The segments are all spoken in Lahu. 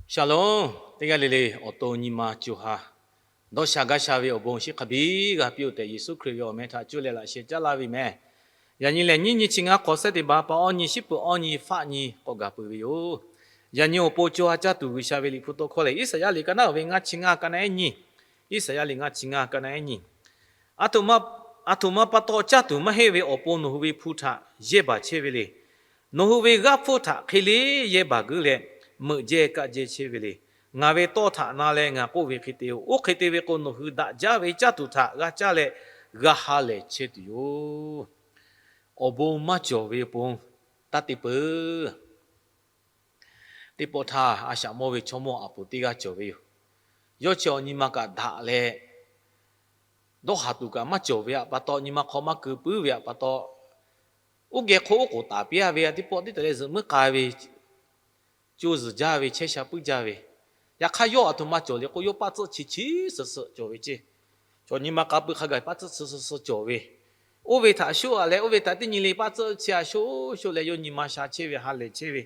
Shalom. Teˇ g'aˇ le le awˬ to nyi ma co ha dawˇ sha gaˇ sha ve awˬ bon chi hk'a biˇ g'a piˇ-oˬ tehꞈ, Yeˍsuˆ Hkriꞈ ve awˬ meh htaꞈ cuˇ leh laꞈ sheh caˉ laˇ ve meh. Yaꞈ nyi lehˬ, nyiˇ nyi chi ngaˇ hk'awꞈ sehˉ teˇ ba pa awˇ nyi, shiˉ peuˬ awˇ nyi, faˆ nyi k'awꞈ gaˬ peuˬ ve yoˬ. Yaꞈ nyi awˬ pon co ha caˇ tuˬ G'uiˬsha ve Liꞈ hpu tawˇ hkawˇ lehˬ, Iˉsaˍyaˆ liꞈ ka naˉ ve ngaˇ chi ngaˇ ka naˉ ehˉ nyi. Iˉsaˍyaˆ liꞈ ngaˇ chi ngaˇ ka naˉ ehˉ nyi. Aˬ htoꞈ ma pa taw caˇ tuˬ maˇ heˆ ve awˬ pon nawˬ hui ve hpu htaꞈ yehˇ baˬ chehˇ ve le. Nawˬ hui ve g'aˇ hpfuhˇ htaꞈ hk'e le yehˇ baˬ guiˇ leh, meuꞈ jehˇ kaˆ jehˇ chehˇ ve le. Ngaˬ ve tawˇ htaꞈ na leh ngaˬ k'oˆ ve hk'e te-o. Oˇ hk'e te ve k'o, nawˬ hui daꞈ jaˇ ve caˇ tuˬ htaꞈ g'a caˇ leh g'a ha lehˬ chehˇ tuˬ yoˬ. Awˬ bon maˇ cawˬ ve awˬ pon taˇ te peuˬ. Teˇ pawˆ htaˇ, a shaꞈ mawˇ ve chaw mawˇ aˬ poˍ teˇ g'aˇ cawˬ ve yoˬ. Yawˇ chi awˬ nyi ma kaꞈ daꞈ leh, dawˇ haˍ tuˬ kaꞈ maˇ cawˬ ve pa taw, nyi ma hk'aw maˇ keu puiˉ ve pa taw, uˉ geh hk'oˆ oˉ k'oˍ taˍ piˇ-a ve teˇ pawˆ teˇ taˍ leh zuhꞈ muiˉ k'ai ve, co zuhˬ jaˇ ve, chehˇ sha puiˉ jaˇ ve. Yaꞈ hk'aˇ, yawˇ aˬ htoꞈ ma cawˬ le k'o, yawˇ paˆ tsuhˇ chi chi suhˍ suhˍ cawˬ ve ceˇ. Chaw nyi ma k'a pui hk'a gaˬ paˆ tsuhˇ chi suhˍ suhˍ cawˬ ve. Oˇ ve htaꞈ shoˆ-a leh, oˇ ve htaꞈ teˇ nyi le paˆ tsuhˇ chi a shoˆ shoˆ leh yawˇ nyi ma sha chehˇ ve, ha lehˬ chehˇ ve.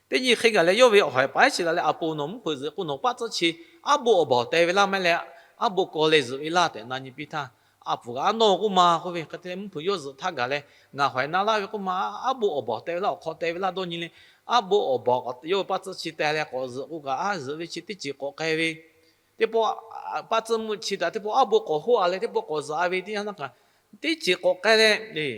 Teˇ nyi hk'e gaˬ leh, yawˇ ve awˬ haiˬ paˍ ehˉ chi la leh, aˬ poˍ nawˬ mvuhˇ hpeuꞈ zuhꞈ k'o, nawˬ paˆ tsuhˇ chi aˉ bo awˬ bawˬ teh ve laˇ maˇ heˆ leh, aˉ bo kaw leh zuhꞈ ve laˇ tehꞈ na nyi piˇ htaˇ, aˬ poˍ kaꞈ, Aˉ, nawˬ k'oˆ ma k'oˆ ve hk'e te leh, mvuhˇ hpeuꞈ yawˇ zuhꞈ htaˇ gaˬ leh, ngaˬ hawehˬ na laˇ ve k'oˆ ma, aˉ bo awˬ bawˬ teh ve laˇ, awˬ hk'aw teh ve laˇ dawˇ nyi le, aˉ bo awˬ bawˬ yawˇ ve paˆ tsuhˇ chi teh leh k'awꞈ zuhꞈ k'o kaꞈ, aˉ, zuhꞈ ve chi teˇ ceuˬ k'awꞈ k'ai ve. Teˇ pawˆ paˆ tsuhˇ mvuhˇ chi htaꞈ teˇ pawˆ aˉ bo k'awꞈ hoˆ-a leh, teˇ pawˆ k'awꞈ zuhꞈ-a ve teˇ yanˇ htaˇ kaꞈ, teˇ ceuˬ k'awꞈ k'ai leh,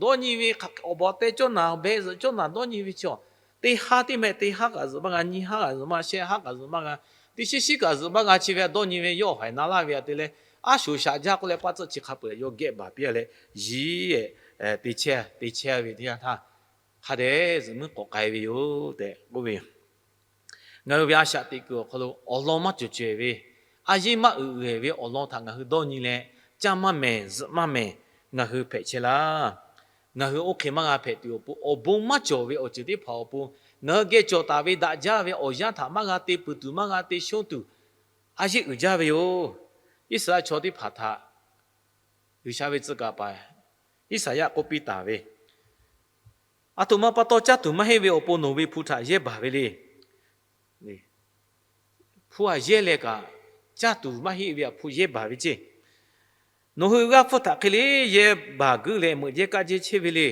dawˇ nyi ve awˬ bawˬ teh cawˇ naˬ, behˬ zuhꞈ cawˇ naˬ dawˇ nyi ve chi-a, teˇ haˉ teˇ mehˆ teˇ haˉ kaꞈ zuhꞈ maˇ g'a, nyiˇ haˉ kaꞈ zuhꞈ maˇ, shehˆ haˉ kaꞈ zuhꞈ maˇ g'a, teˇ shiˉ shiˉ kaꞈ zuhꞈ maˇ g'a chi ve a dawˇ nyi ve yawˇ hawehˬ na laˇ ve a te leh, aˉ shoˍ shaꞈ jaˇ k'oˆ leh paˆ tsuhˇ chi hk'a peu-eˬ yawˇ gehˆ baˬ piˇ-a leh, yiˉ te chehˇ te chehˇ ve teˇ yanˇ htaˇ, hk'a dehꞈ zuhꞈ muiˉ k'awꞈ k'ai ve yoˬ tehꞈ k'oˆ ve yoˬ. Ngaˬ hui ve a shaꞈ teꞈ kuiˬ awˬ hk'aw lo awˬ lawn maˇ cawˬ cawehˬ ve, a yiˉ maˇ uiˍ uiˍ ve awˬ lawn htaꞈ ngaˬ hui dawˇ nyi leh, caˇ maˇ mehˍ zuhꞈ maˇ mehˍ ngaˬ hui hpehꞈ chehˇ laˇ. Ngaˬ hui oˇ hk'e maˇ g'a hpehꞈ tuˬ awˬ pon, awˬ bon maˇ cawˬ ve awˬ ceuˬ teˇ hpaˍ awˬ pon, ngaˬ hui geh cawˬ taˍ ve daꞈ jaˇ ve awˬ yanˇ htaꞈ maˇ g'a te peuˬ tuˬ, maˇ g'a te shonˇ tuˬ, a yiˉ uiˍ jaˇ ve yoˬ. Iˉsaˍreˍlaˆ chaw teˇ hpaˍ htaꞈ G'uiˬsha ve tcuh kaˍ paˍ Iˉsaˍyaˆ k'oˆ piˇ taˍ ve, Aˬ htoꞈ ma pa taw caˇ tuˬ maˇ heˆ ve awˬ pon nawˬ ve hpu htaꞈ yehˇ baˬ ve le. Hpu aꞈ yehˇ leh kaꞈ, caˇ tuˬ maˇ heˆ ve aꞈ hpu yehˇ baˬ ve ceˇ. Nawˬ hui g'aˇ hpfuhˇ htaꞈ hk'e le yehˇ baˬ guiˇ leh meuꞈ jehˇ kaˆ jehˇ chehˇ ve le.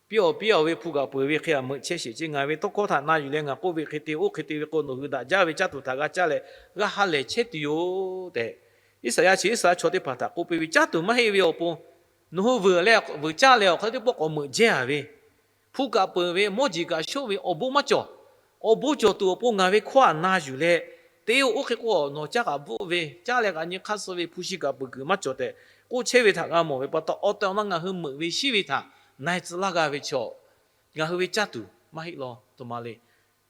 Piˇ-awˬ piˇ-awˬ ve hpu kaꞈ peuˬ ve hk'e aꞈ meuꞈ chehˇ sheˍ ceˇ. Ngaˬ ve tawˇ hkawˇ htaꞈ na yuˬ leh ngaˬ k'oˆ ve hk'e te, oˇ hk'e te ve k'o, nawˬ hui daꞈ jaˇ ve caˇ tuˬ htaꞈ g'a caˇ leh g'a ha lehˬ chehˇ tuˬ yoˬ tehꞈ, Iˉsaˍyaˆ chi Iˉsaˍreˍlaˆ chaw teˇ hpaˍ htaꞈ k'oˆ piˇ ve, caˇ tuˬ maˇ heˆ ve awˬ pon nawˬ hui vuiˬ leh vuiˬ caˇ leh awˬ hk'aw lo teˇ pawˆ k'awꞈ meuꞈ jehˇ-a ve, hpu kaꞈ peuˬ ve, mawˇ jeˬ kaꞈ shonˇ ve, awˬ bon maˇ cawˬ. Awˬ bon cawˬ tuˬ awˬ pon ngaˬ ve hkawˇ aꞈ na yuˬ leh te-o. Oˇ hk'e k'o, nawˬ caˇ kaꞈ bvuhˆ ve, caˇ leh kaꞈ nyi hk'aˇ suh ve, hpu shi kaꞈ peuˬ kuiˬ maˇ cawˬ tehꞈ k'oˆ chehˇ ve htaꞈ g'a mawˬ ve pa taw, awˬ tehˬ awˬ na ngaˬ hui meuꞈ ve shiˉ ve htaꞈ na e tcuh laˇ g'a ve chaw, ngaˬ hui ve caˇ tuˬ maˇ heˆ law, aˬ htoꞈ ma le.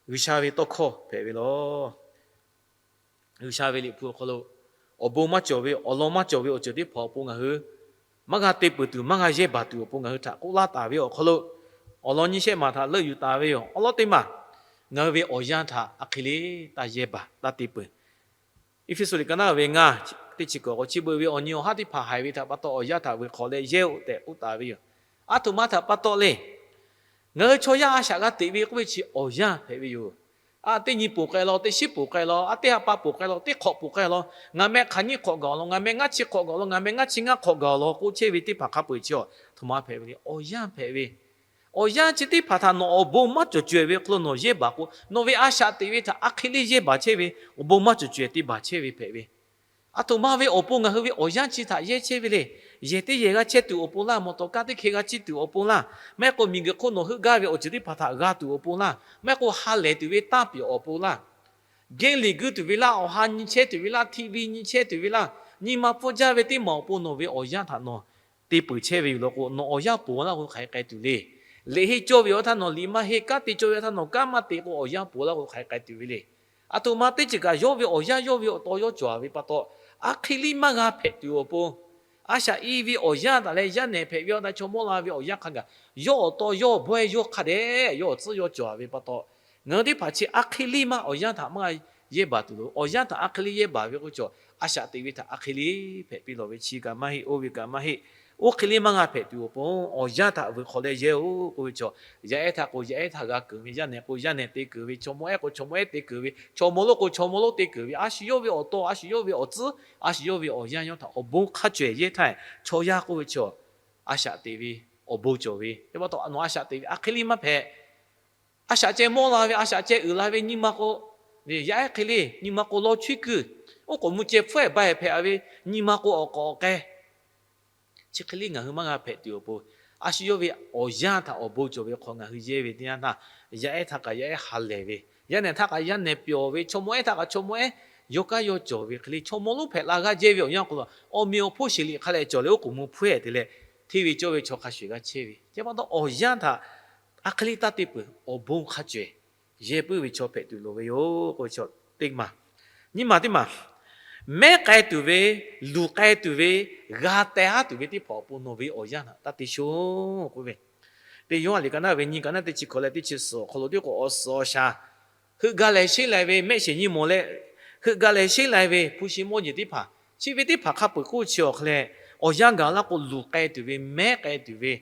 G'uiˬsha ve tawˇ hkawˇ hpehꞈ ve law. G'uiˬsha ve Liꞈ hpu awˬ hk'aw lo awˬ bon maˇ cawˬ ve, awˬ lawn maˇ cawˬ ve awˬ ceuˬ teˇ hpaˍ awˬ pon ngaˬ hui maˇ g'a te peuˬ tuˬ, maˇ g'a yehˇ baˬ tuˬ awˬ pon ngaˬ hui htaꞈ k'oˆ laˇ taˍ ve awˬ hk'aw lo, awˬ lawn nyiˇ shehˆ maˬ htaꞈ leuˆ yuˬ taˍ ve yoˬ. Awˬ lawn teˇ maˬ, ngaˬ hui ve awˬ yanˇ htaꞈ a hk'e le taˇ yehˇ baˬ taˇ te peuˬ. Eˇfeˇsuꞈ liꞈ ka naˉ ve ngaˇ, teˇ chi kawˬ k'awꞈ chi beuꞈ ve, awˬ nyi awˬ haˉ teˇ hpaˍ haiˬ ve htaꞈ pa taw awˬ yanˇ htaꞈ vuiˬ hk'awꞈ leh yehˇ-oˆ tehꞈ k'oˆ taˍ ve yoˬ. Aˬ htoꞈ ma htaꞈ pa taw le. Ngaˬ hui chaw yaˇ a shaꞈ g'a teꞈ ve k'oˆ ve chi awˬ yanˇ hpehꞈ ve yoˬ. A teˇ nyi ponˬ k'ai law, teˇ shiˉ ponˬ k'ai law, a teˇ ha pa ponˬ k'ai law, teˇ hk'awꞈ ponˬ k'ai law, ngaˬ meh hk'aˬ nyiˇ hk'awꞈ gaˬ law, ngaˬ meh ngaˇ chi hk'awꞈ gaˬ law, ngaˬ meh ngaˇ chi ngaˇ hk'awꞈ gaˬ law k'oˆ chehˇ ve teˇ hpaˍ hk'a peu-eˬ chi aˬ htoꞈ ma hpehꞈ ve le. Awˬ yanˇ hpehꞈ ve, awˬ yanˇ chi teˇ hpaˍ htaꞈ nawˬ awˬ bon maˇ cawˬ cawehˬ ve hk'aw lo nawˬ yehˇ baˬ k'o, nawˬ ve a shaꞈ teꞈ ve htaꞈ a hk'e le yehˇ baˬ chehˇ ve, awˬ bon maˇ cawˬ cawehˬ te baˬ chehˇ ve hpehꞈ ve. Aˬ htoꞈ ma ve awˬ pon ngaˬ hui ve awˬ yanˇ chi htaꞈ yehˇ chehˇ ve le. Yehˬ teˇ yehˬ g'a chehˇ tuˬ awˬ pon laˇ, mawˬ tawˍ kaˇ teˇ hkeh g'a chiˇ tuˬ awˬ pon laˇ, maˇ heˆ k'o miˬguiˬ hk'oˆ nawˬ heuˆ gaˇ ve awˬ ceuˬ teˇ hpaˍ htaꞈ g'a tuˬ awˬ pon laˇ, maˇ heˆ k'o ha lehˬ tuˬ ve taˇ pyeˬ awˬ pon laˇ, game liꞈ guiˇ tuˬ ve laˇ, awˬ ha nyi chehˇ tuˬ ve laˇ, TV nyi chehˇ tuˬ ve laˇ, nyi ma pfuhˇ jaˇ ve teˇ maˬ awˬ pon nawˬ ve awˬ yanˇ htaꞈ nawˬ te peuˬ chehˇ ve yoˬ law k'o, nawˬ awˬ yanˇ ponˬ laˇ k'o hk'aˬ hk'e k'ai tuˬ le. Liꞈ henˇ cawˇ ve awˬ yanˇ htaˇ nawˬ liꞈ maˇ henˇ, kanˉ te cawˇ ve awˬ yanˇ htaˇ nawˬ kanˉ maˇ te k'o, awˬ yanˇ ponˬ laˇ k'o hk'aˬ hk'e k'ai tuˬ ve le. Aˬ htoꞈ ma teˇ ceuˬ kaꞈ yawˇ ve awˬ yanˇ yawˇ ve awˬ taw yawˇ cawˬ-a ve pa taw, a hk'e liˇ maˇ g'a hpehꞈ tuˬ awˬ pon, a shaꞈ i ve awˬ yanˇ htaꞈ leh yaˇ nehˬ hpehꞈ ve awˬ htaꞈ chaw mawˇ la ve awˬ yanˇ hk'a gaˬ, yawˇ awˬ taw yawˇ bawehˇ yawˇ hk'a dehꞈ yawˇ awˬ tcuhˉ yawˇ cawˬ-a ve pa taw, ngaˬ hui teˇ hpaˍ chi a hk'e liˇ maˇ awˬ yanˇ htaꞈ maˇ yehˇ baˬ tuˬ loˬ. Awˬ yanˇ htaꞈ a hk'e liˇ yehˇ baˬ ve k'o, chaw a shaꞈ teꞈ ve htaꞈ a hk'e liˇ hpehꞈ piˇ lawˬ ve, chi kaꞈ maˇ heˆ, oˇ ve kaꞈ maˇ heˆ. Oˇ hk'e le maˇ g'a hpehꞈ tuˬ awˬ pon, awˬ yanˇ htaꞈ vuiˬ hk'awꞈ leh yehˇ-oˬ k'oˆ ve chaw, yaˇ ehˉ htaꞈ k'o yaˇ ehˉ htaꞈ g'a keunˍ ve, yaˇ nehˬ k'o yaˇ nehˬ te keunˍ ve, chaw mawˇ ehˉ k'o chaw mawˇ ehˉ te keunˍ ve, chaw mawˇ lonˉ k'o chaw mawˇ lonˉ te keunˍ ve, a shu yawˇ ve awˬ to, a shu yawˇ ve awˬ tcuhˉ, a shu yawˇ ve awˬ yanˇ yawˇ htaꞈ awˬ bon hk'a cawehˬ yehˇ htaˇ, chaw yaˇ k'oˆ ve chaw, a shaꞈ teꞈ ve awˬ bon cawˬ ve, teˇ pa taw nawˬ a shaꞈ teꞈ ve a hk'e le maˇ hpehꞈ. A shaꞈ ceh mawˇ la ve, a shaꞈ ceh uiˍ la ve nyi ma k'o, yaˇ ehˉ hk'e le nyi ma k'o lawˇ chuiˉ kuiˬ, oˉ k'oˍ mvuh ceh hpfuhˇ ehˍ ba ehˍ hpehꞈ ve, nyi ma k'o awˬ k'awꞈ awˬ k'ai Chi hk'e le ngaˬ hui maˇ g'a hpehꞈ tuˬ awˬ pon, a shu yawˇ ve awˬ yanˇ htaꞈ awˬ bon cawˬ ve hk'aw ngaˬ hui yehˇ ve teˇ yanˇ htaˇ, yaˇ ehˉ htaꞈ kaꞈ yaˇ ehˉ ha lehˬ ve, yaˇ nehˬ htaꞈ kaꞈ yaˇ nehˬ pyawˬ ve, chaw mawˇ ehˉ htaꞈ kaꞈ chaw mawˇ ehˉ yawˇ kaꞈ yawˇ cawˬ ve hk'e le, chaw mawˇ lonˉ hpehꞈ la g'aˇ jehˇ ve awˬ yanˇ k'o, awˬ meꞈ awˬ hponˇ sheˍ liꞈ hk'a leh cawˬ leh oˉ k'oˍ mvuh hpfuhˇ ehˍ te leh, hteˇ ve cawˇ ve chaw hk'a shuˍ g'a chehˇ ve, chi pa taw awˬ yanˇ htaꞈ a hk'e le taˇ te peuˬ, awˬ bon hk'a cawehˬ yehˇ puiˉ ve chaw hpehꞈ tuˬ loˍ ve yoˬ k'o, teˇ maˬ. Nyiˇ maˬ teˇ maˬ, mehˉ k'ai tuˬ ve, luˬ k'ai tuˬ ve, g'a teh haˉ tuˬ ve teˇ hpaˍ awˬ pon nawˬ ve awˬ yanˇ htaꞈ taˇ te sho k'oˆ ve, Teˇ Yoˇhanˬ liꞈ ka naˉ ve nyiˇ, ka naˉ teˇ chi hkawꞈ leh teˇ chi suhˍ awˬ hk'aw lo teˇ k'o awˬ suhˍ awˬ shaˍ heuˆ gaˇ leh sheˉ lai ve, mehˆ shiˍ nyi mawˬ leh heuˆ gaˇ leh sheˉ lai ve hpu shi mawˇ jeˬ teˇ hpaˍ, chi ve teˇ hpaˍ hk'a peu-eˬ k'oˆ chi awˬ hk'a leh, awˬ yanˇ gaˬ laˇ k'o luˬ k'ai tuˬ ve, mehˉ k'ai tuˬ ve,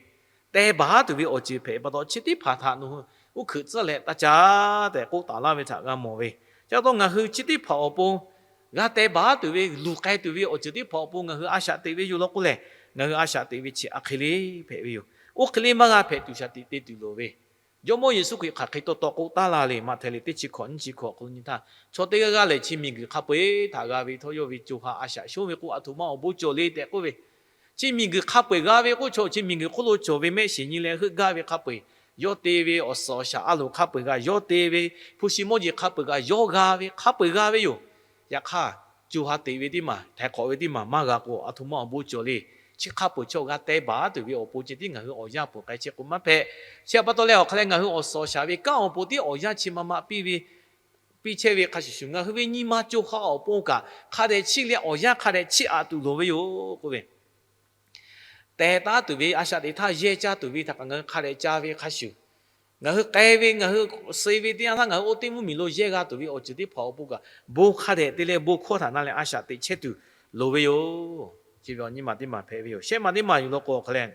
teh baˬ haˉ tuˬ ve awˬ ceuˬ hpehꞈ pa taw, chi teˇ hpaˍ htaꞈ nawˬ hui uˉ hkeuꞈ tcuhˉ leh taˇ caˇ tehꞈ k'oˆ taˍ laˇ ve htaꞈ g'a mawˬ ve. Chi pa taw ngaˬ hui chi teˇ hpaˍ awˬ pon g'a teh baˬ haˉ tuˬ ve, luˬ k'ai tuˬ ve awˬ ceuˬ teˇ hpaˍ awˬ pon ngaˬ hui a shaꞈ teꞈ ve yoˬ law k'oˆ lehˬ, ngaˬ hui a shaꞈ teꞈ ve chi a hk'e le hpehꞈ ve yoˬ. Oˇ hk'e le maˇ g'a hpehꞈ tuˬ shaˍ tiꞈ te tuˬ loˍ ve, Jawˇmawˇ Yeˍsuˆ Hkriꞈ hk'aˬ hk'e taw taw k'oˆ taˉ la le, Maꞈhtehˍ liꞈ teˇ chi hkawꞈ nyiˇ chi hkawꞈ awˬ hk'aw lo nyi htaˇ, chaw teˇ g'aˇ g'aˇ lehˬ chi miˬguiˬ hk'a peu-eˬ htaꞈ g'a ve htawˇ yawˇ ve co ha a shaꞈ shonˇ ve k'o, a htoꞈ ma awˬ bon cawˬ le tehꞈ k'oˆ ve, chi miˬguiˬ hk'a peu-eˬ g'a ve k'oˆ chaw, chi miˬguiˬ hk'oˆ lo cawˬ ve mehˆ shiˍ nyi leh heuˆ gaˇ ve hk'a peu-eˬ, yawˇ te ve awˬ suhˍ awˬ shaˍ a loˍ hk'a peu-eˬ g'a, yawˇ te ve hpu shi mawˇ jeˬ hk'a peu-eˬ g'a, yawˇ g'a ve hk'a peu-eˬ g'a ve yoˬ. Yaꞈ hk'aˇ, co ha teꞈ ve teˇ maˬ, htaiˍ hk'awꞈ ve teˇ maˬ maˇ g'a k'o, a htoꞈ ma awˬ bon cawˬ le. Chi hk'a peu-eˬ chaw g'a teh baˬ haˉ tuˬ ve awˬ pon ceh tiˉ ngaˬ hui awˬ yanˇ peuˬ k'ai chehˇ k'o maˇ hpehꞈ. Chi pa taw leh awˬ hk'a leh ngaˬ hui awˬ suhˍ awˬ shaˍ ve kanˉ awˬ pon tiˉ awˬ yanˇ chi ma ma piˇ ve, piˇ chehˇ ve hk'a shuˍ shuˍ, ngaˬ hui ve nyi ma co ha awˬ pon kaꞈ hk'a dehꞈ chiˇ leh awˬ yanˇ hk'a dehꞈ chiˇ aꞈ tuˬ loˍ ve yoˬ k'oˆ ve, teh taˉ tuˬ ve, a shaꞈ teꞈ htaˇ yehˇ caˇ tuˬ ve htaꞈ kaꞈ ngaˬ hui hk'a dehꞈ ca ve hk'a shuˍ, ngaˬ hui k'ai ve, ngaˬ hui suh ve teˇ yanˇ htaˇ ngaˬ hui oˇ teˇ mvuhˇmiˬ lo yehˇ g'a tuˬ ve awˬ ceuˬ teˇ hpaˍ awˬ pon kaꞈ bon hk'a dehꞈ te leh bon hkawˇ htaꞈ na leh a shaꞈ teꞈ chehˇ tuˬ loˍ ve yoˬ. Chi ve awˬ nyi maˬ teˇ maˬ hpehꞈ ve yoˬ. Shehˆ maˬ teˇ maˬ yuˬ law k'o awˬ hk'a leh,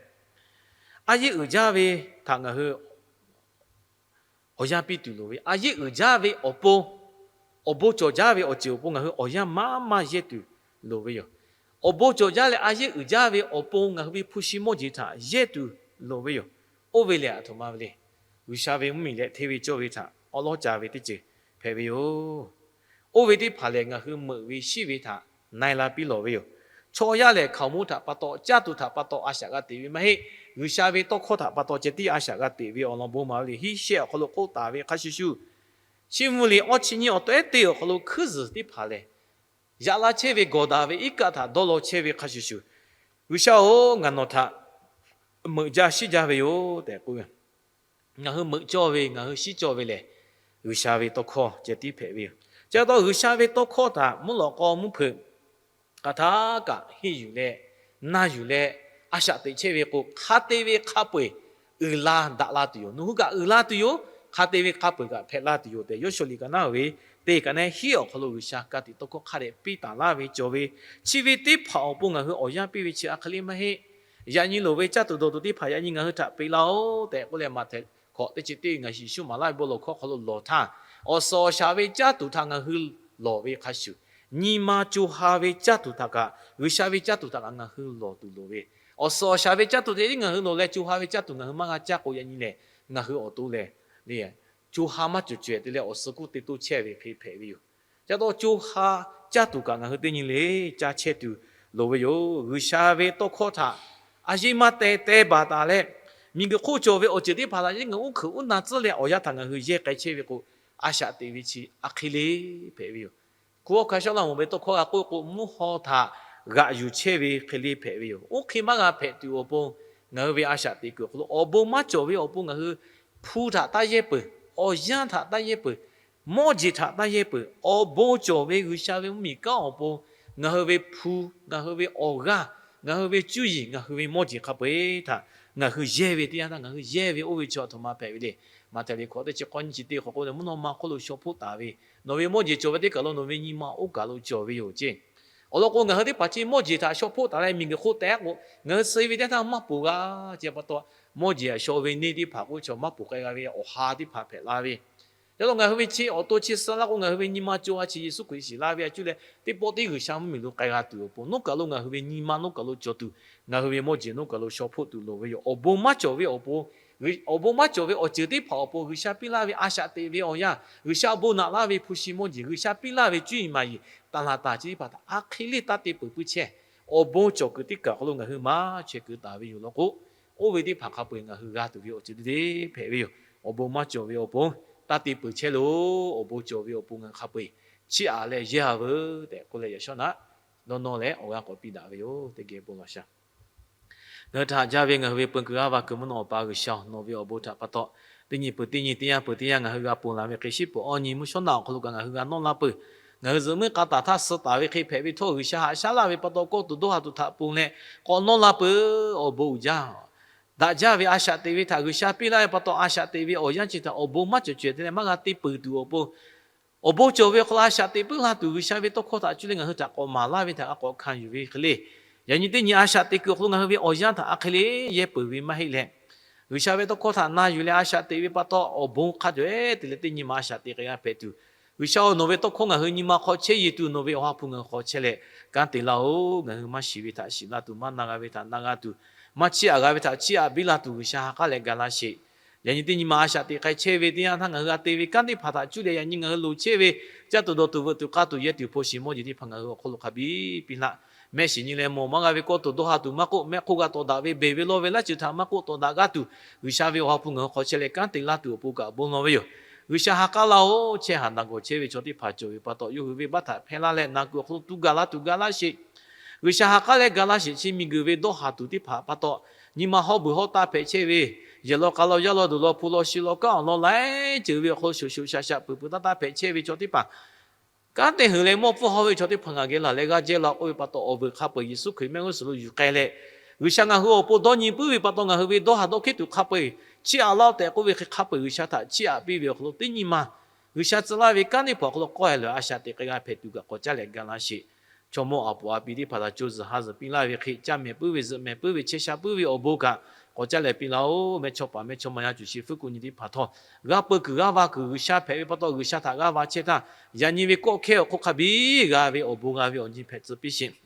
a yeˇ uiˍ jaˇ ve htaꞈ ngaˬ hui awˬ yanˇ piˇ tuˬ loˍ ve, a yeˇ uiˍ jaˇ ve awˬ pon, awˬ bon cawˬ jaˇ ve awˬ ceuˬ awˬ pon ngaˬ hui awˬ yanˇ maˇ maˇ yehˇ tuˬ loˍ ve yoˬ. Awˬ bon cawˬ jaˇ leh a yeˇ uiˍ jaˇ ve awˬ pon ngaˬ hui ve hpu shi mawˇ jeˬ htaꞈ yehˇ tuˬ loˍ ve yoˬ. Oˇ ve lehˬ a htoꞈ ma ve le. G'uiˬsha ve mvuhˇmiˬ leh hteˇ ve cawˇ ve htaꞈ awˉ lawˉ ca ve teˇ ceuˬ hpehꞈ ve yoˬ. Oˇ ve teˇ hpaˍ lehˬ ngaˬ hui meuꞈ ve shiˉ ve htaꞈ na e la piˇ lawˬ ve yoˬ. Chaw yaˇ lehˬ hkaoˍmonˇ htaꞈ pa taw, caˇ tuˬ htaꞈ pa taw a shaꞈ g'a teꞈ ve maˇ heˆ. G'uiˬsha ve tawˇ hkawˇ htaꞈ pa taw ceh tiˉ a shaꞈ g'a teꞈ ve awˬ lawn bon maˍ ve le. Hiˆ shehˆ awˬ hk'aw lo k'oˆ taˍ ve hk'a shuˍ shuˍ, chi mvuh liꞈ awˇ chi nyiˇ awˬ tawehˉ teˇ awˬ hk'aw lo hkuiˉ zuhˬ teˇ hpaˍ lehˬ, yaꞈ la chehˇ ve gawˬ daꞈ ve iˉ kaˆ htaꞈ dawˇ law chehˇ ve hk'a shuˍ shuˍ, G'uiˬsha-oˬ, ngaˬ nawˬ htaꞈ meuꞈ jaˇ shiˉ jaˇ ve yoˬ tehꞈ k'oˆ ve, ngaˬ hui meuꞈ cawˇ ve, ngaˬ hui shiˉ cawˇ ve lehˬ, G'uiˬsha ve tawˇ hkawˇ ceh tiˉ hpehꞈ ve yoˬ. Chi pa taw G'uiˬsha ve tawˇ hkawˇ htaꞈ mvuhˇ lawꞈ k'aw mvuhˇ hpeuꞈ hk'aˬ htaˇ kaꞈ henˇ yuˬ leh, na yuˬ leh, a shaꞈ teꞈ chehˇ ve k'o, hk'a te ve hk'a peu-eˬ uiˍ la daꞈ la tuˬ yoˬ. Nawˬ hui kaꞈ uiˍ la tuˬ yoˬ. Hk'a te ve hk'a peu-eˬ kaꞈ hpehꞈ la tuˬ yoˬ tehꞈ, Yoˇshuˆ liꞈ ka naˉ ve teˇ ka naˉ hiˉ awˬ hk'aw lo G'uiˬsha ka tiꞈ tawˇ hkawˇ hk'a dehꞈ piˇ taˍ laˇ ve cawˬ ve, chi ve teˇ hpaˍ awˬ pon ngaˬ hui awˬ yanˇ piˇ ve chi a hk'e le maˇ heˆ. Yaꞈ nyi loˍ ve caˇ tuˬ dawˬ tuˬ teˇ hpaˍ yaꞈ nyi ngaˬ hui htaꞈ peꞈ laˇ-oˆ tehꞈ k'oˆ leh, Maꞈhtehˍ hkawꞈ teˇ chi teˇ ngaˬ hui Yeˍsuˆ maˍ laˇ ve bon lawˬ hkawˇ hk'aw lo lawˬ htaˇ, awˬ suhˍ awˬ shaˍ ve caˇ tuˬ htaꞈ ngaˬ hui lawˬ ve hk'a shuˍ, nyi ma co ha ve caˇ tuˬ htaꞈ kaꞈ, G'uiˬsha ve caˇ tuˬ htaꞈ kaꞈ ngaˬ hui lawˬ tuˬ loˍ ve, awˬ suhˍ awˬ shaˍ ve caˇ tuˬ te tiˉ ngaˬ hui lawˬ leh, co ha ve caˇ tuˬ ngaˬ hui maˇ g'a caˇ k'o, yaꞈ nyi lehˬ ngaˬ hui awˬ to lehˬ, co ha maˇ cawˬ cawehˬ te leh awˬ suh kuˇ te toˇ chehˇ ve hk'e hpehꞈ ve yoˬ. Ca taw co ha caˇ tuˬ kaꞈ ngaˬ hui teˇ nyi le caˇ chehˇ tuˬ loˍ ve yoˬ. G'uiˬsha ve tawˇ hkawˇ htaꞈ a yeˇ maˇ teh teh baˬ taˍ leh, miˬguiˬ hk'oˆ cawˬ ve awˬ ceuˬ teˇ hpaˍ htaꞈ ngaˬ uˉ hkeuꞈ uˉ na tcuhˉ leh awˬ yanˇ htaꞈ ngaˬ hui yehˇ k'ai chehˇ ve k'o, a shaꞈ teꞈ ve chi a hk'e le hpehꞈ ve yoˬ. Hkunˉ hawˉ hkanˇ shawˉ laˇ mawˬ ve tawˇ hkawˇ g'a k'oˆ k'o, mvuhˇ haw htaꞈ g'aꞈ yuˬ chehˇ ve hk'e le hpehꞈ ve yoˬ. Oˇ hk'e maˇ g'a hpehꞈ tuˬ awˬ pon, ngaˬ hui ve a shaꞈ teꞈ kuiˬ awˬ hk'aw lo awˬ bon maˇ cawˬ ve awˬ pon ngaˬ hui hpu htaꞈ taˇ yehˇ peuˬ, awˬ yanˇ htaꞈ taˇ yehˇ peuˬ, mawˇ jeˬ htaꞈ taˇ yehˇ peuˬ. Awˬ bon cawˬ ve G'uiˬsha ve mvuhˇmiˬ kanˉ awˬ pon ngaˬ hui ve hpu, ngaˬ hui ve awˬ g'aˇ, ngaˬ hui ve cuˇ yiˍ, ngaˬ hui ve mawˇ jeˬ hk'a peu-eˬ htaꞈ ngaˬ hui yehˇ ve teˇ yanˇ htaˇ, ngaˬ hui yehˇ ve oˇ ve chi a htoꞈ ma hpehꞈ ve le. Maꞈhtehˍ liꞈ hkawꞈ teˇ chi k'awˇ nyiˇ chi teˇ hk'awꞈ k'oˆ leh, mvuhˇ naw ma hk'oˆ lo shaw hpoˆ taˍ ve, nawˬ ve mawˇ jeˬ cawˬ ve teˇ kaˬ lo nawˬ ve nyi ma oˇ kaˬ lo cawˬ ve yoˬ ceˇ. Awˬ lawn k'o, ngaˬ hui teˇ hpaˍ chi mawˇ jeˬ htaꞈ shaw hpoˆ taˍ leh miˬguiˬ hk'oˆ tehꞈ k'o, ngaˬ hui suh ve teˇ htaˇ maˇ ponˬ g'a ce pa taw, mawˇ jeˬ htaꞈ shaw ve neˇ teˇ hpaˍ k'oˆ chaw maˇ ponˬ k'ai g'a ve awˬ ha teˇ hpaˍ hpehꞈ la ve. Yaꞈ hk'aˇ ngaˬ hui ve chi awˬ to chi suh laˇ k'o, ngaˬ hui ve nyi ma co a chi Yeˍsuˆ Hkriꞈ shiˍ la ve a cuˇ leh teˇ pawˆ teˇ G'uiˬsha mvuhˇmiˬ lo k'ai g'a tuˬ awˬ pon, nawˉ kaˬ lo ngaˬ hui ve nyi ma nawˉ kaˬ lo cawˬ tuˬ, ngaˬ hui ve mawˇ jeˬ nawˉ kaˬ lo shaw hpoˆ tuˬ loˍ ve yoˬ. Awˬ bon maˇ cawˬ ve awˬ pon, awˬ bon maˇ cawˬ ve awˬ ceuˬ teˇ hpaˍ awˬ pon G'uiˬsha piˇ laˇ ve a shaꞈ teꞈ ve awˬ yanˇ, G'uiˬsha bon naꞈ laˇ ve hpu shi mawˇ jeˬ, G'uiˬsha piˇ laˇ ve cuˇ yiˍ maˍ yiˍ, taˍ laˬ taˍ chi teˇ hpaˍ htaꞈ a hk'e le taˇ te peuˬ puiˉ chehˇ. Awˬ bon cawˬ kuiˬ teˇ kaˬ awˬ hk'aw lo ngaˬ hui maˇ chaweh keu taˍ ve yoˬ law k'o, oˇ ve teˇ hpaˍ hk'a peu-eˬ ngaˬ hui g'a tuˬ ve awˬ ceuˬ teˇ hpehꞈ ve yoˬ. Awˬ bon maˇ cawˬ ve awˬ pon taˇ te peuˬ chehˇ loˬ. Awˬ bon cawˬ ve awˬ pon ngaˬ hui hk'a peu-eˬ chiˇ aꞈ leh yehˇ a veuˬ tehꞈ k'oˆ leh, yaꞈ shawˉ naꞈ dawˇ nawˇ leh awˬ g'aˇ k'awꞈ piˇ daꞈ ve yoˬ. Teˇ geh bon law sha. Ngaˬ hui htaꞈ jaˇ ve ngaˬ hui ve peu kuiˬ g'aˇ va kuiˬ mvuhˇ naw Awˬ pa G'uiˬsha, nawˬ ve awˬ bon htaꞈ pa taw, teˇ nyi peuˬ teˇ nyi, teˇ yanˇ peuˬ teˇ yanˇ ngaˬ hui g'a ponˬ laˬ ve hk'e, shiˉ peuˬ awˇ nyi mvuhˇ shawˉ naꞈ awˬ hk'aw lo kaꞈ ngaˬ hui g'a nawˇ la peuˬ. Ngaˬ hui zuhꞈ muiˉ k'a taˍ htaˇ suh taˍ ve hk'e hpehꞈ ve htawˇ, G'uiˬsha haꞈ shaˉ laˇ ve pa taw, kawˇ tuˬ dawˇ ha tuˬ htaꞈ ponˬ leh k'awꞈ nawˇ la peuˬ. Awˬ bon uiˍ jaˇ. Daꞈ jaˇ ve a shaꞈ teꞈ ve htaꞈ G'uiˬsha piˇ laˇ ve pa taw, a shaꞈ teꞈ ve awˬ yanˇ chi htaꞈ awˬ bon maˇ cawˬ cawehˬ te leh maˇ g'a te peuˬ tuˬ awˬ pon, awˬ bon cawˬ ve awˬ hk'aw lo a shaꞈ teꞈ puiˉ la tuˬ, G'uiˬsha ve tawˇ hkawˇ htaꞈ cuˇ leh ngaˬ hui htaꞈ k'awꞈ maˍ laˇ ve htaꞈ g'a k'awꞈ hkanˍ yuˬ ve hk'e le. Yaꞈ nyi teˇ nyi a shaꞈ teꞈ kuiˬ awˬ hk'aw lo ngaˬ hui ve awˬ yanˇ htaꞈ a hk'e le yehˇ peuˬ ve maˇ heˆ leh, G'uiˬsha ve tawˇ hkawˇ htaꞈ na yuˬ leh a shaꞈ teꞈ ve pa taw, awˬ bon hk'a cawˬ-e te leh teˇ nyi ma a shaꞈ teꞈ k'ai g'a hpehꞈ tuˬ, G'uiˬsha-oˬ, nawˬ ve tawˇ hkawˇ ngaˬ hui nyi ma hk'aw chehˇ yeˬ tuˬ, nawˬ ve awˬ ha hpu ngaˬ hui hk'aw chehˇ leh kanˉ te laˇ-oˬ. Ngaˬ hui maˇ shiˍ ve htaꞈ shiˍ la tuˬ, maˇ na g'a ve htaꞈ na g'a tuˬ, maˇ chiˇ aꞈ g'a ve htaꞈ chiˇ aꞈ biˇ la tuˬ, G'uiˬsha ha k'aˉ leh ga laˇ sheˍ. Yaꞈ nyi teˇ nyi ma a shaꞈ teꞈ k'ai chehˇ ve teˇ yanˇ htaˇ, ngaˬ hui g'a te ve kanˉ teˇ hpaˍ htaꞈ cuˇ leh yaꞈ nyi ngaˬ hui loˍ chehˇ ve caˇ tuˬ dawˬ tuˬ veuꞈ tuˬ k'aˇ tuˬ yehˇ tuˬ hpu shi mawˇ jeˬ teˇ hpaˍ ngaˬ hui awˬ hk'aw lo hk'a biˇ piˇ laˇ. Mehˆ shiˍ nyi leh mawˬ maˇ g'a ve kawˇ tuˬ dawˇ ha tuˬ maˇ k'oˆ, mehˆ hk'oˆ g'a tawˍ daꞈ ve beˬ ve lawˇ ve laˇ ceuˬ htaꞈ maˇ k'oˆ tawˍ daꞈ g'aˇ tuˬ, G'uiˬsha ve awˬ ha hpu ngaˬ hui hk'aw chehˇ leh kanˉ te laˇ tuˬ awˬ pon kaꞈ bon lawˬ ve yoˬ. G'uiˬsha ha k'aˉ laˇ-oˬ, chehˇ haˍ naˬ gawˬ chehˇ ve chaw teˇ hpaˍ cawˬ ve pa taw, yawˇ hui venˇbaˆ htaꞈ hpehˇ laˇ leh na kuiˬ awˬ hk'aw lo tu gaˬ la tuˬ ga laˇ sheˍ. G'uiˬsha ha k'aˉ leh ga laˇ sheˍ. Chi miˬguiˬ ve dawˇ haˍ tuˬ teˇ hpaˍ pa taw, nyi ma hawˉ beuˬ hawˉ taˇ hpehꞈ chehˇ ve, yehˬ law k'a law yaˇ law duˬ law hpu law shi law kanˉ awˬ lawn laiˉ ceuˬ ve awˬ hk'aw lo shoꞈ shoꞈ shaꞈ shaꞈ peuˬ peuˬ taˇ taˇ hpehꞈ chehˇ ve chaw teˇ hpaˍ, kanˉ te heuˬ leh mawˇ pfuhˇ hawˇ ve chaw teˇ hpaˍ ngaˬ geh laˬ leh g'aˇ jehˇ law k'oˆ ve pa taw, awˬ veuˬ hk'a peu-eˬ Yeˍsuˆ Hkriꞈ mehˆ g'uˇ suhˍ lo yuˬ k'ai leh, G'uiˬsha ngaˬ hui awˬ pon dawˇ nyi puiˉ ve pa taw, ngaˬ hui ve dawˇ haˍ dawˇ hkeˉ tuˬ hk'a peu-eˬ chiˇ aꞈ laˇ-oˆ tehꞈ k'oˆ ve hk'e, hk'a peu-eˬ G'uiˬsha htaꞈ chiˇ aꞈ piˇ ve awˬ hk'aw lo teˇ nyi ma G'uiˬsha tcuh laˇ ve kanˉ teˇ hpaˍ awˬ hk'aw lo k'awehˇ leh a shaꞈ teꞈ k'ai g'a hpehꞈ tuˬ kaꞈ k'awꞈ caˇ leh ga laˇ sheˍ. Chaw mawˇ aˬ puˍ aˬ pi teˇ hpaˍ htaꞈ co zuhˬ ha zuhˬ piˇ laˇ ve hk'e, caˇ mehˍ puiˉ ve zuhꞈ mehˍ puiˉ ve chehˇ sha puiˉ ve awˬ bon kaꞈ k'awꞈ caˇ leh piˇ laˇ-oˆ. Mehˇchawˇpaˍ mehˇchawˇma yaˇ cuˬ chi fuiˉ k'o nyi teˇ hpaˍ htawˇ, g'a peu kuiˬ g'a va kuiˬ G'uiˬsha hpehꞈ ve pa taw, G'uiˬsha htaꞈ g'aˇ va chehˇ htaˇ, yaꞈ nyi ve kawˆ hkehˇ awˬ hk'oˆ hk'a biˇ g'a ve awˬ bon g'a ve awˬ nyi hpehꞈ tcuh piˇ sheˍ.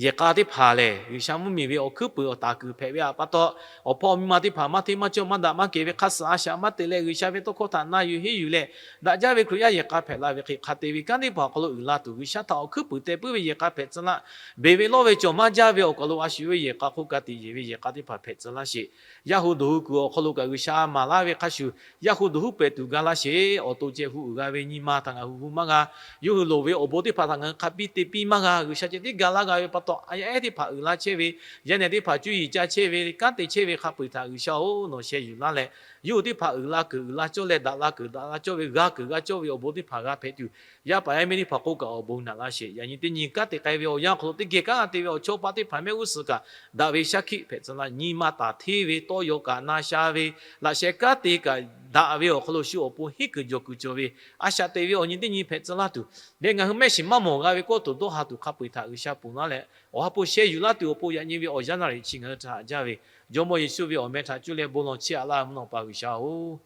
Yehˬ k'a teˇ hpaˍ lehˬ, G'uiˬsha mvuhˇmiˬ ve awˬ hkuiˉ puiˍ awˬ taˍ kuiˬ hpehꞈ ve pa taw, awˬ hpawˇ awˬ miˇ ma teˇ hpaˍ maˇ hteˇ maˇ cawˇ maˇ daꞈ maˇ kehˬ ve hk'a suhˍ a shaꞈ maˇ te leh, G'uiˬsha ve tawˇ hkawˇ htaꞈ na yuˬ henˇ yuˬ leh, daꞈ jaˇ ve Hkriꞈ yaˇ yehˬ k'a hpehꞈ la ve hk'e, hk'a te ve kanˉ teˇ hpaˍ awˬ hk'aw lo uiˍ la tuˬ, G'uiˬsha htaꞈ awˬ hkuiˉ puiˍ te puiˉ ve yehˬ k'a hpehꞈ tcuh laˇ. Beˬ ve lawˇ ve cawˬ maˇ jaˇ ve awˬ kaˬ lo a shu ve yehˬ k'a hk'oˆ ka tiꞈ yeˬ ve yehˬ k'a teˇ hpaˍ hpehꞈ tcuh laˇ sheˍ. Yaˇ hu dawˬ hui kuiˬ awˬ hk'aw lo kaꞈ G'uiˬsha maˍ laˇ ve hk'a shuˍ, yaˇ hu dawˬ hui pehꞈ tuˬ ga laˇ sheˍ. Awˬ to ceh hu uiˍ g'a ve nyi ma htaꞈ ngaˬ hui hu maˇ g'a. Yawˇ hui loˍ ve awˬ bon teˇ hpaˍ htaꞈ ngaˬ hui hk'a biˇ te piˇ maˇ g'a. G'uiˬsha ceh tiˉ ga laˇ g'a ve pa taw, a yaˇ ehˉ teˇ hpaˍ uiˍ la chehˇ ve, yaˇ nehˬ teˇ hpaˍ cuˇ yiˍ ca chehˇ ve, kanˉ te chehˇ ve hk'a peu-eˬ htaꞈ G'uiˬsha-oˬ, nawˬ sheh yuˬ laˇ leh, yawˇ hui teˇ hpaˍ uiˍ la kuiˬ uiˍ la cawˇ leh, daꞈ la kuiˬ daꞈ la cawˇ ve, g'a kuiˬ g'a cawˇ ve awˬ bon teˇ hpaˍ g'a hpehꞈ tuˬ, yaˇ paˍ yaˇ miˇ teˇ hpaˍ k'oˆ kaꞈ awˬ bon naꞈ laˇ sheˍ. Yaꞈ nyi teˇ nyi kanˉ te k'ai ve awˬ yanˇ hk'aw lo teˇ geh kanˉ te ve awˬ chawˇ paˆ teˇ hpaˍ mehˆ g'uˇ suhˍ kaꞈ daꞈ ve shaˉ hkiˆ hpehꞈ tcuh laˇ. Nyi ma taˍ hteˇ ve tawˇ yaw kaꞈ na sha ve, laꞈ sheh kanˉ te kaꞈ daꞈ ve awˬ hk'aw lo shu awˬ pon henˇ kuiˬ jawˬ kuiˬ cawˬ ve, a shaꞈ teꞈ ve awˬ nyi teˇ nyi hpehꞈ tcuh laˇ tuˬ, leh ngaˬ hui mehˆ shiˍ maˇ mawˬ g'a ve kawˇ tuˬ dawˇ ha tuˬ hk'a peu-eˬ htaꞈ G'uiˬsha ponˬ laˇ leh, awˬ ha hpu sheh yuˬ laˇ tuˬ awˬ pon yaꞈ nyi ve awˬ yanˇ naˍ riˍ chi ngaˬ hui htaꞈ haꞈ jaˇ ve, Jawˇmawˇ Yeˍsuˆ ve awˬ meh htaꞈ cuˇ leh bon lawˬ chiˇ aꞈ laˇ mvuhˇ naw pa G'uiˬsha-oˬ,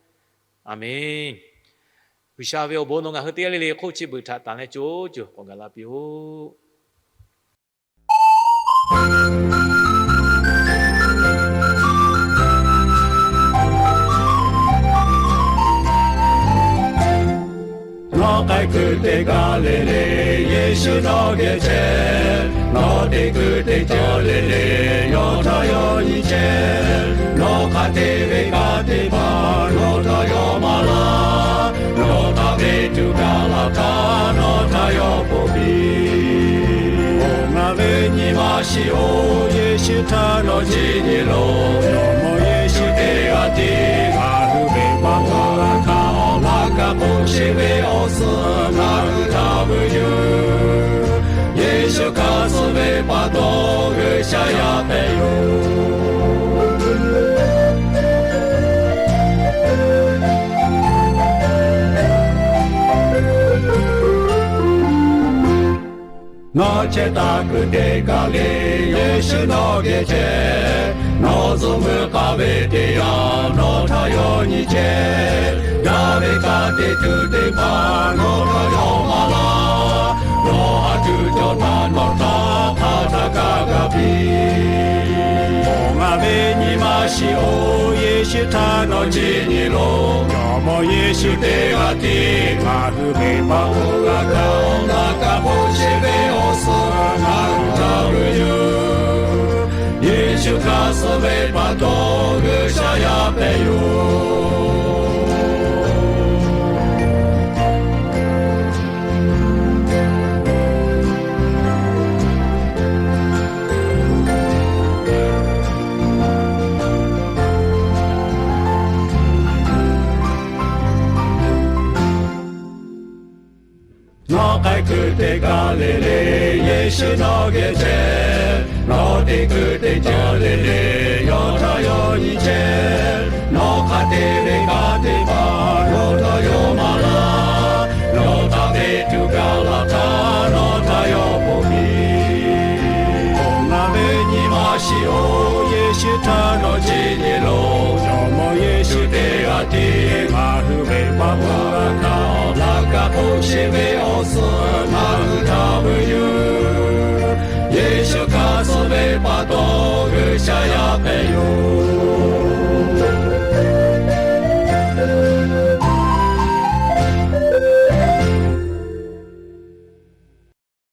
Aˍmenˇ. G'uiˬsha ve awˬ bon nawˬ ngaˬ hui teˇ g'aˇ le le hk'oˆ chi beuꞈ htaꞈ tanˬ leh co co k'awꞈ gaˬ la piˇ-oˆ. Nawˬ k'ai kuiˬ teˇ g'aˇ le le, Yeˍsuˆ nawˬ geh chehˇ. Nawˬ te kuiˬ teˇ ceuˬ le le, yawˇ htaꞈ yawˇ nyi chehˇ. Nawˬ hk'a te ve kanˉ teˇ hpaˍ nawˬ htaꞈ yawˇ maˍ laˇ. Nawˬ htaꞈ ve tuˬ gaˬ la htaˇ nawˬ htaꞈ yawˇ ponˬ piˇ. Oˬ, ngaˬ ve nyi ma shiˍ-oˬ, Yeˍsuˆ htaꞈ nawˬ chi nyi loˬ. Jawˇmawˇ Yeˍsuˆ teˇ g'aˇ tiˉ ngaˬ hui ve pa taw, a hkaˇ awˬ laˇ kaꞈ k'oˆ sheˍ ve awˬ suhˍ ngaˬ hui htaꞈ vuiˬ yuˬ. Yeˍsuˆ hk'a suh ve pa taw, G'uiˬsha yaˇ hpehꞈ yoˬ. chehˇ taˇ kuiˬ teˇ kaˬ le, Yeˍsuˆ nawˬ geh chehˇ. Nawˬ zuhꞈ meuˇ k'aˍ ve teˇ yanˇ, nawˬ htaꞈ yawˇ nyi chehˇ. Yaˇ ve ka te tuˬ teˇ hpaˍ nawˬ htaꞈ yawˇ maˍ laˇ. Nawˬ haꞈ tuˬ cawˬ htaˇ, nawˬ htaꞈ hk'aˬ htaˇ kaˇ gaˇ piˇ. Awˬ, ngaˬ ve nyi ma shiˍ-oˬ, Yeˍsuˆ htaꞈ nawˬ chi nyi loˬ. Jawˇmawˇ Yeˍsuˆ teˇ g'aˇ tiˉ ngaˬ hui ve pa oˇ g'a kaˇ, laꞈ ka hpoˆ sheˍ ve awˬ suhˍ ngaˬ hui htaꞈ veuꞈ yuˬ. Yeˍsuˆ hk'aˇ suh ve pa taw, G'uiˬsha yaˇ hpehꞈ yoˬ. Nawˬ k'ai kuiˬ teˇ kaˬ le le, Yeˍsuˆ nawˬ geh chehˇ. Nawˬ te kuiˬ teˇ ceuˬ le le, yawˇ htaꞈ yawˇ nyi chehˇ. Nawˬ hk'a te ve ka teˇ hpaˍ yawˇ htaꞈ yawˇ maˍ laˇ. Nawˬ htaꞈ te tuˬ gaˬ la htaˇ, nawˬ htaꞈ yawˇ ponˬ piˇ. Awˬ, ngaˬ ve nyi ma shiˍ-oˬ, Yeˍsuˆ htaꞈ nawˬ chi nyi loˬ. Jawˇmawˇ Yeˍsuˆ teˇ g'aˇ tiˉ ngaˬ hui ve pa oˇ g'a kaˇ, laꞈ ka hpoˆ sheˍ ve awˬ suhˍ ngaˬ hui htaꞈ veuꞈ yuˬ. Yeˍsuˆ hk'aˇ suh ve pa taw, G'uiˬsha yaˇ hpehꞈ yoˬ.